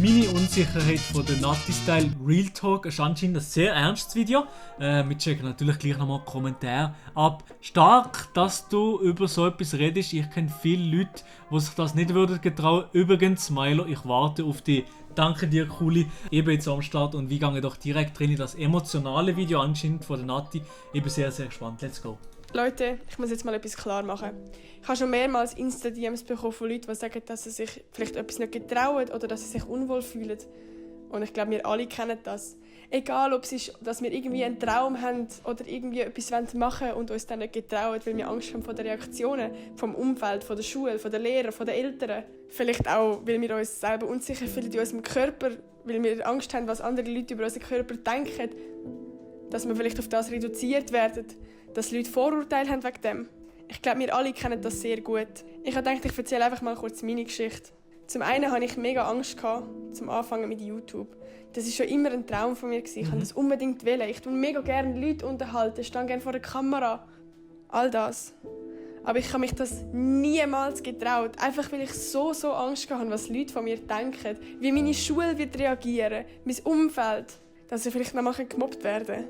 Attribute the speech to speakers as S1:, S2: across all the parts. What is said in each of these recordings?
S1: Meine Unsicherheit von der Nati Style Real Talk ist anscheinend ein sehr ernstes Video. Wir checken natürlich gleich nochmal Kommentare ab. Stark, dass du über so etwas redest. Ich kenne viele Leute, die sich das nicht würden getrauen. Übrigens, Smilo, ich warte auf die Danke dir, Kuli. Eben jetzt am Start und wir gehen doch direkt drin in das emotionale Video anscheinend von der Nati. Ich bin sehr, sehr gespannt. Let's go.
S2: Leute, ich muss jetzt mal etwas klar machen. Ich habe schon mehrmals Insta-DMs bekommen von Leuten, die sagen, dass sie sich vielleicht etwas nicht getrauen oder dass sie sich unwohl fühlen. Und ich glaube, wir alle kennen das. Egal, ob es ist, dass wir irgendwie einen Traum haben oder irgendwie etwas machen wollen und uns dann nicht getrauen, weil wir Angst haben vor den Reaktionen vom Umfeld, von der Schule, von den Lehrern, von den Eltern. Vielleicht auch, weil wir uns selber unsicher fühlen in unserem Körper, weil wir Angst haben, was andere Leute über unseren Körper denken. Dass wir vielleicht auf das reduziert werden, dass Leute Vorurteile haben wegen dem. Ich glaube, wir alle kennen das sehr gut. Ich habe gedacht, ich erzähle einfach mal kurz meine Geschichte. Zum einen hatte ich mega Angst zum Anfangen mit YouTube. Das war schon immer ein Traum von mir. Ich wollte das unbedingt wählen. Ich tue mega gerne Leute unterhalten, stehe gerne vor der Kamera. All das. Aber ich habe mich das niemals getraut. Einfach weil ich so Angst hatte, was Leute von mir denken. Wie meine Schule wird reagieren, mein Umfeld. Dass ich vielleicht noch mal gemobbt werden.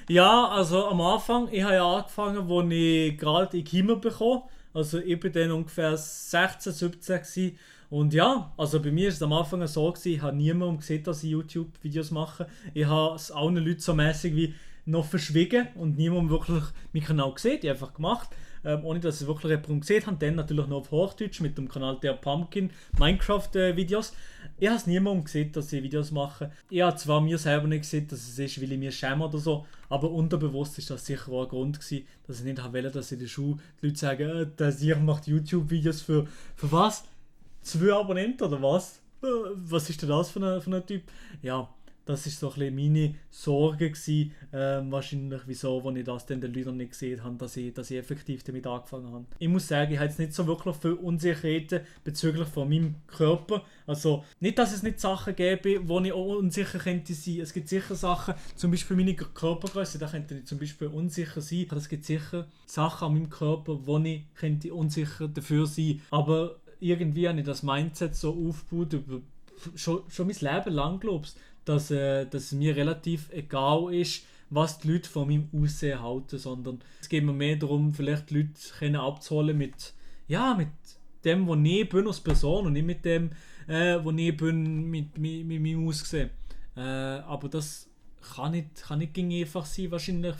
S1: Ja, also am Anfang, ich habe ja angefangen, als ich gerade in Kimmer bekam. Also ich war dann ungefähr 16, 17 gewesen. Und ja, also bei mir war es am Anfang so, ich habe niemandem gesehen, dass ich YouTube-Videos mache. Ich habe es allen Leuten so mäßig wie noch verschwiegen und niemandem wirklich meinen Kanal gesehen. Ich habe einfach gemacht, ohne dass ich wirklich jemanden gesehen habe. Dann natürlich noch auf Hochdeutsch mit dem Kanal der Pumpkin Minecraft-Videos. Ich habe es niemandem gesehen, dass ich Videos mache. Ich habe zwar mir selber nicht gesehen, dass es ist, weil ich mir schäme oder so, aber unterbewusst ist das sicher auch ein Grund gewesen, dass ich nicht wollte, dass in der Schule die Leute sagen, der Sicher macht YouTube-Videos für was? 2 Abonnenten oder was? Was ist denn das für ein Typ? Ja, das war so ein bisschen meine Sorge gewesen, wahrscheinlich wieso, als ich das dann den Leuten nicht gesehen habe, dass ich effektiv damit angefangen habe. Ich muss sagen, ich habe jetzt nicht so wirklich viele Unsicherheiten bezüglich von meinem Körper. Also nicht, dass es nicht Sachen gäbe, wo ich auch unsicher könnte sein. Es gibt sicher Sachen, zum Beispiel meine Körpergröße, da könnte ich zum Beispiel unsicher sein. Es gibt sicher Sachen an meinem Körper, wo ich könnte unsicher dafür sein. Aber irgendwie habe ich das Mindset so aufgebaut, über schon mein Leben lang, glaube ich, dass es mir relativ egal ist, was die Leute von meinem Aussehen halten, sondern es geht mir mehr darum, vielleicht die Leute abzuholen mit dem, was ich bin als Person und nicht mit dem, was ich bin mit meinem Aussehen. Aber das kann nicht einfach sein, wahrscheinlich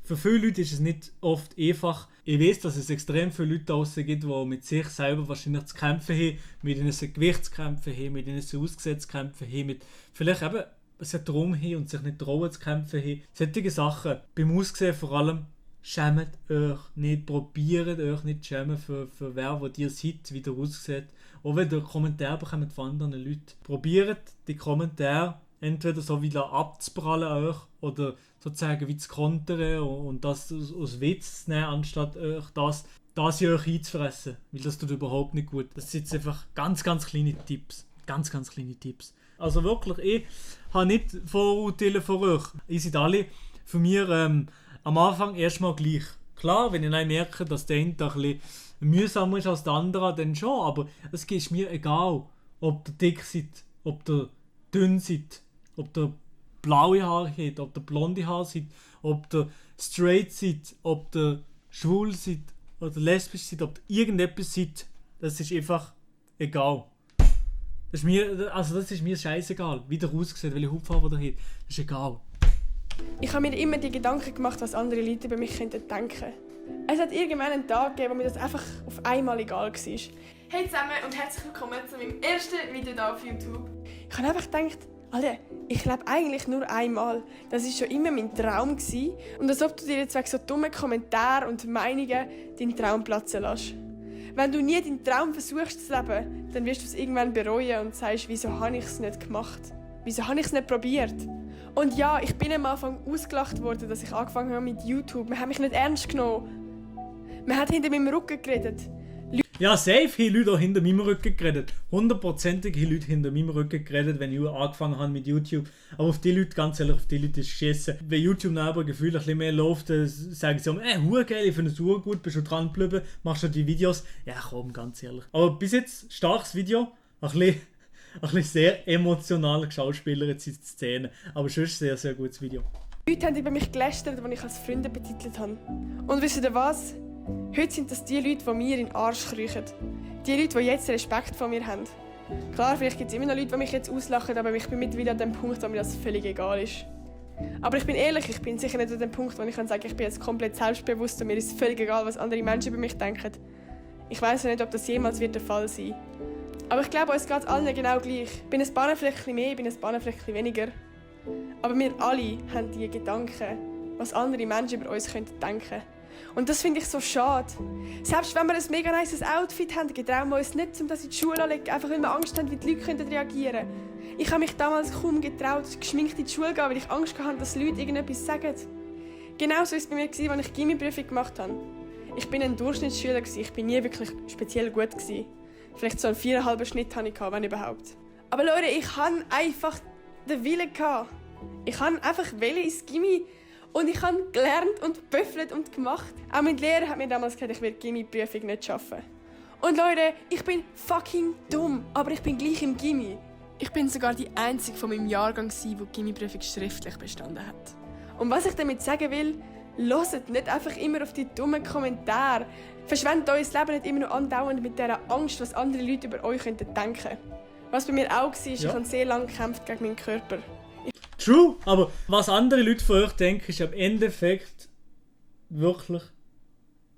S1: für viele Leute ist es nicht oft einfach. Ich weiß, dass es extrem viele Leute draussen gibt, die mit sich selber wahrscheinlich zu kämpfen haben, mit ihnen Gewicht zu kämpfen haben, mit ihnen ausgesetzt zu kämpfen haben, mit vielleicht eben ein Traum haben und sich nicht trauen zu kämpfen haben. Solche Sachen. Beim Aussehen vor allem, schämt euch nicht, probiert euch nicht zu schämen für wer, wo ihr seid, wie ihr aussieht. Auch wenn ihr Kommentare bekommt von anderen Leuten. Probiert die Kommentare entweder so wieder abzuprallen euch oder sozusagen wie zu kontern und das aus Witz zu nehmen, anstatt euch das in euch einzufressen. Weil das tut überhaupt nicht gut. Das sind jetzt einfach ganz kleine Tipps. Ganz kleine Tipps. Also wirklich, ich habe nicht Vorurteile vor euch. Ihr seid alle für mich am Anfang erstmal gleich. Klar, wenn ich dann merke, dass der eine ein bisschen mühsamer ist als der andere, dann schon. Aber es ist mir egal, ob ihr dick seid, ob ihr dünn seid, ob ihr blaue Haare habt, ob ihr blonde Haare seid, ob ihr straight seid, ob ihr schwul seid oder lesbisch seid, ob ihr irgendetwas seid. Das ist einfach egal. Das ist mir scheißegal, wie ihr aussieht, welche Hautfarbe ihr habt. Das ist egal.
S2: Ich habe mir immer die Gedanken gemacht, was andere Leute über mich denken könnten. Es hat irgendwann einen Tag gegeben, wo mir das einfach auf einmal egal war. Hey zusammen und herzlich willkommen zu meinem ersten Video hier auf YouTube. Ich habe einfach gedacht, Alter, ich lebe eigentlich nur einmal. Das war schon immer mein Traum. Und als ob du dir jetzt wegen so dummen Kommentaren und Meinungen deinen Traum platzen lässt. Wenn du nie deinen Traum versuchst zu leben, dann wirst du es irgendwann bereuen und sagst, wieso habe ich es nicht gemacht? Wieso habe ich es nicht probiert? Und ja, ich bin am Anfang ausgelacht worden, dass ich angefangen habe mit YouTube. Man hat mich nicht ernst genommen. Man hat hinter meinem Rücken geredet.
S1: Ja, safe haben Leute auch hinter meinem Rücken geredet. 100%ig haben Leute hinter meinem Rücken geredet, wenn ich angefangen habe mit YouTube. Aber auf die Leute, ganz ehrlich, auf die Leute ist es geschissen. Wenn YouTube nachher Gefühl ein bisschen mehr läuft, sagen sie geil, ich finde es gut, bist du dran geblieben, machst du die Videos. Ja komm, ganz ehrlich. Aber bis jetzt, starkes Video. Ein bisschen sehr emotional geschauspielert, die Szene. Aber schon sehr, sehr gutes Video.
S2: Leute haben über mich gelästert, die ich als Freunde betitelt habe. Und wisst ihr was? Heute sind das die Leute, die mir in den Arsch kriechen. Die Leute, die jetzt Respekt vor mir haben. Klar, vielleicht gibt es immer noch Leute, die mich jetzt auslachen, aber ich bin mittlerweile an dem Punkt, wo mir das völlig egal ist. Aber ich bin ehrlich, ich bin sicher nicht an dem Punkt, wo ich sagen kann, ich bin jetzt komplett selbstbewusst und mir ist völlig egal, was andere Menschen über mich denken. Ich weiss ja nicht, ob das jemals wird der Fall sein wird. Aber ich glaube, uns geht es allen genau gleich. Ich bin ein paar vielleicht mehr, ich bin ein paar vielleicht weniger. Aber wir alle haben die Gedanken, was andere Menschen über uns denken könnten. Und das finde ich so schade. Selbst wenn wir ein mega nice Outfit haben, getrauen wir uns nicht, um das in die Schule zu legen, einfach weil wir Angst haben, wie die Leute reagieren könnten. Ich habe mich damals kaum getraut, geschminkt in die Schule zu gehen, weil ich Angst hatte, dass Leute irgendetwas sagen. Genauso war es bei mir, als ich Gimmi-Prüfung gemacht habe. Ich war ein Durchschnittsschüler, ich war nie wirklich speziell gut. Vielleicht so einen 4,5 Schnitt hatte ich, wenn überhaupt. Aber Leute, ich hatte einfach den Willen. Ich wollte einfach ins Gimmi. Und ich habe gelernt und gebüffelt und gemacht. Auch mein Lehrer hat mir damals gesagt, ich werde die Gimmi-Prüfung nicht schaffen. Und Leute, ich bin fucking dumm, aber ich bin gleich im Gimmi. Ich bin sogar die Einzige von meinem Jahrgang, die die Gimmi-Prüfung schriftlich bestanden hat. Und was ich damit sagen will, hört nicht einfach immer auf die dummen Kommentare. Verschwendet euer Leben nicht immer nur andauernd mit dieser Angst, was andere Leute über euch denken könnten. Was bei mir auch war, ich habe sehr lange gekämpft gegen meinen Körper.
S1: True, aber was andere Leute von euch denken, ist am Endeffekt wirklich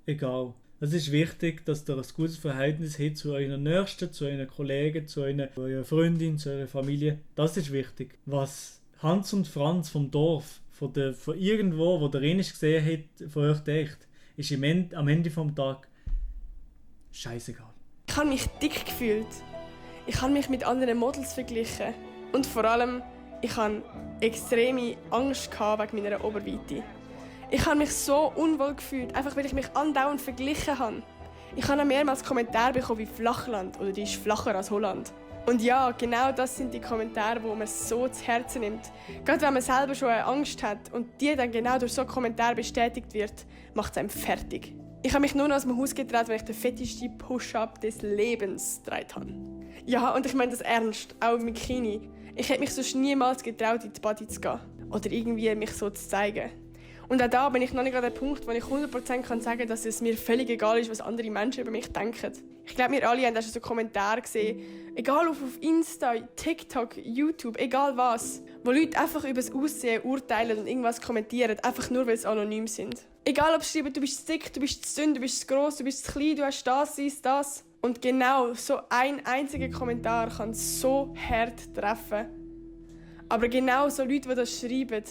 S1: egal. Es ist wichtig, dass ihr ein gutes Verhältnis habt zu euren Nächsten, zu euren Kollegen, zu eurer Freundin, zu eurer Familie. Das ist wichtig. Was Hans und Franz vom Dorf, von irgendwo, wo der Renisch gesehen hat, von euch denkt, ist am Ende des Tages scheißegal.
S2: Ich habe mich dick gefühlt. Ich habe mich mit anderen Models verglichen. Und vor allem, ich hatte extreme Angst wegen meiner Oberweite. Ich habe mich so unwohl gefühlt, einfach weil ich mich andauernd verglichen habe. Ich habe mehrmals Kommentare bekommen wie Flachland oder die ist flacher als Holland. Und ja, genau das sind die Kommentare, die man so zu Herzen nimmt. Gerade wenn man selber schon Angst hat und die dann genau durch so Kommentare bestätigt wird, macht es einem fertig. Ich habe mich nur noch aus dem Haus getraut, wenn ich den fettesten Push-Up des Lebens getragen habe. Ja, und ich meine das ernst, auch im Bikini. Ich hätte mich sonst niemals getraut, in die Body zu gehen. Oder irgendwie mich so zu zeigen. Und auch da bin ich noch nicht an dem Punkt, wo ich 100% sagen kann, dass es mir völlig egal ist, was andere Menschen über mich denken. Ich glaube, wir alle haben auch schon so Kommentare gesehen, egal ob auf Insta, TikTok, YouTube, egal was, wo Leute einfach über das Aussehen urteilen und irgendwas kommentieren, einfach nur, weil sie anonym sind. Egal ob sie schreiben, du bist zu dick, du bist zu dünn, du bist zu gross, du bist zu klein, du hast das. Und genau so ein einziger Kommentar kann so hart treffen. Aber genau so Leute, die das schreiben,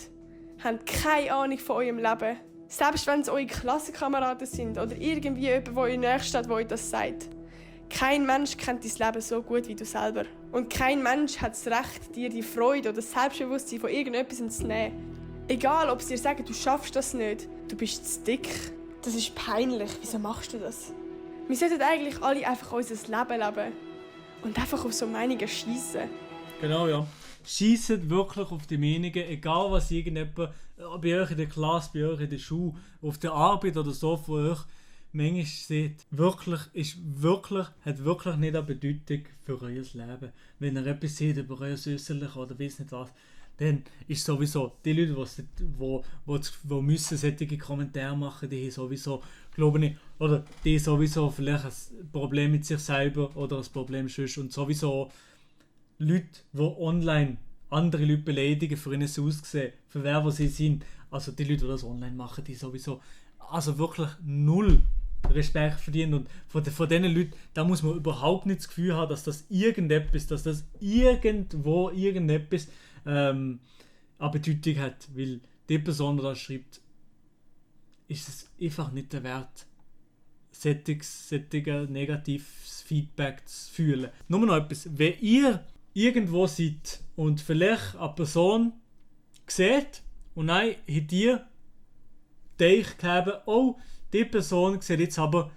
S2: haben keine Ahnung von eurem Leben. Selbst wenn es eure Klassenkameraden sind oder irgendwie jemand, der euch näher steht, der euch das sagt. Kein Mensch kennt dein Leben so gut wie du selber. Und kein Mensch hat das Recht, dir die Freude oder das Selbstbewusstsein von irgendetwas zu nehmen. Egal, ob sie dir sagen, du schaffst das nicht, du bist zu dick. Das ist peinlich. Wieso machst du das? Wir sollten eigentlich alle einfach unser Leben leben. Und einfach auf so Meinungen schiessen.
S1: Genau, ja. Schiesset wirklich auf die Meinungen, egal was irgendjemand bei euch in der Klasse, bei euch in der Schule, auf der Arbeit oder so von euch manchmal sieht. Hat wirklich nicht eine Bedeutung für euer Leben. Wenn ihr etwas seht über euer Äußerliches oder weiss nicht was, dann ist sowieso die Leute, die müssen solche Kommentare machen, die haben sowieso, glaube ich, oder die sowieso vielleicht ein Problem mit sich selber oder ein Problem sonst und sowieso Leute, die online andere Leute beleidigen, für ihnen aussehen, für wer sie sind. Also die Leute, die das online machen, die sowieso also wirklich null Respekt verdienen. Und von diesen Leuten, da muss man überhaupt nicht das Gefühl haben, dass das irgendwo irgendetwas eine Bedeutung hat. Weil die Person, die das schreibt, ist es einfach nicht der Wert, solches negatives Feedback zu fühlen. Nur noch etwas, wenn ihr irgendwo seid und vielleicht eine Person seht und dann habt ihr gedacht, oh, die Person sieht jetzt aber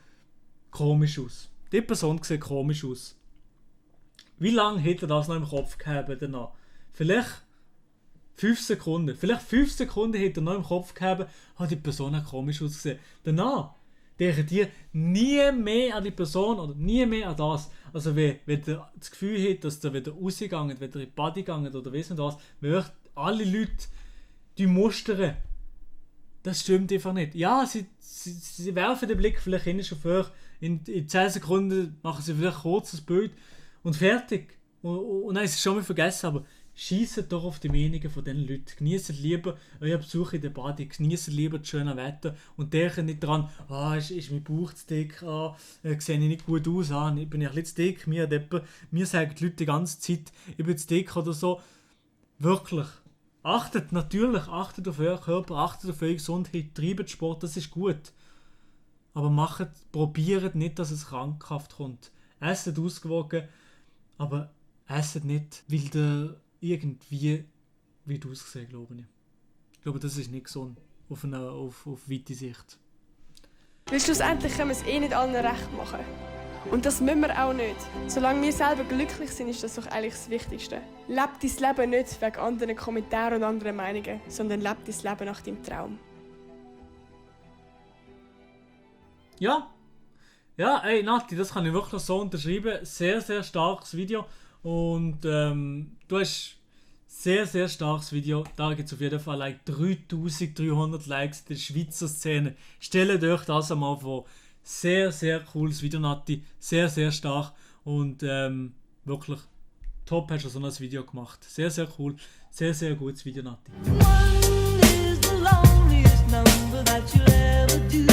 S1: komisch aus. Die Person sieht komisch aus. Wie lange hätte er das noch im Kopf gehabt danach? Vielleicht 5 Sekunden. Vielleicht 5 Sekunden hätte er noch im Kopf gehabt, die Person hat komisch ausgesehen. Danach denken die nie mehr an die Person oder nie mehr an das. Also wenn ihr das Gefühl habt, dass ihr wieder rausgeht, wieder in die Body geht oder weiss nicht was, wenn euch alle Leute die mustern, das stimmt einfach nicht. Ja, sie werfen den Blick vielleicht hin auf euch, in 10 Sekunden machen sie vielleicht ein kurzes Bild und fertig. Und dann ist es schon mal vergessen, aber scheisst doch auf die Meinungen von diesen Leuten. Genießt lieber euren Besuch in der Body, genießt lieber das schöne Wetter und denkt nicht daran, ist mein Bauch zu dick, sehe ich nicht gut aus, bin ich ein bisschen zu dick, mir sagen die Leute die ganze Zeit, ich bin zu dick oder so. Wirklich. Achtet auf euren Körper, achtet auf eure Gesundheit, treibt Sport, das ist gut. Aber probiert nicht, dass es krankhaft kommt. Esset ausgewogen, aber esset nicht, weil ihr irgendwie wird aussehen, glaube ich. Ich glaube, das ist nicht gesund auf weite Sicht.
S2: Weil schlussendlich können wir es nicht allen recht machen. Und das müssen wir auch nicht. Solange wir selber glücklich sind, ist das doch eigentlich das Wichtigste. Leb dein Leben nicht wegen anderen Kommentaren und anderen Meinungen, sondern leb dein Leben nach deinem Traum.
S1: Ja, ey Nati, das kann ich wirklich so unterschreiben. Sehr, sehr starkes Video. Und du hast sehr, sehr starkes Video. Da gibt es auf jeden Fall like 3300 Likes in der Schweizer Szene. Stellt euch das einmal vor. Sehr, sehr cooles Video, Nati. Sehr, sehr stark. Und wirklich top hast du so ein Video gemacht. Sehr, sehr cool. Sehr, sehr gutes Video, Nati.
S3: 1 is the loneliest number that you'll ever do.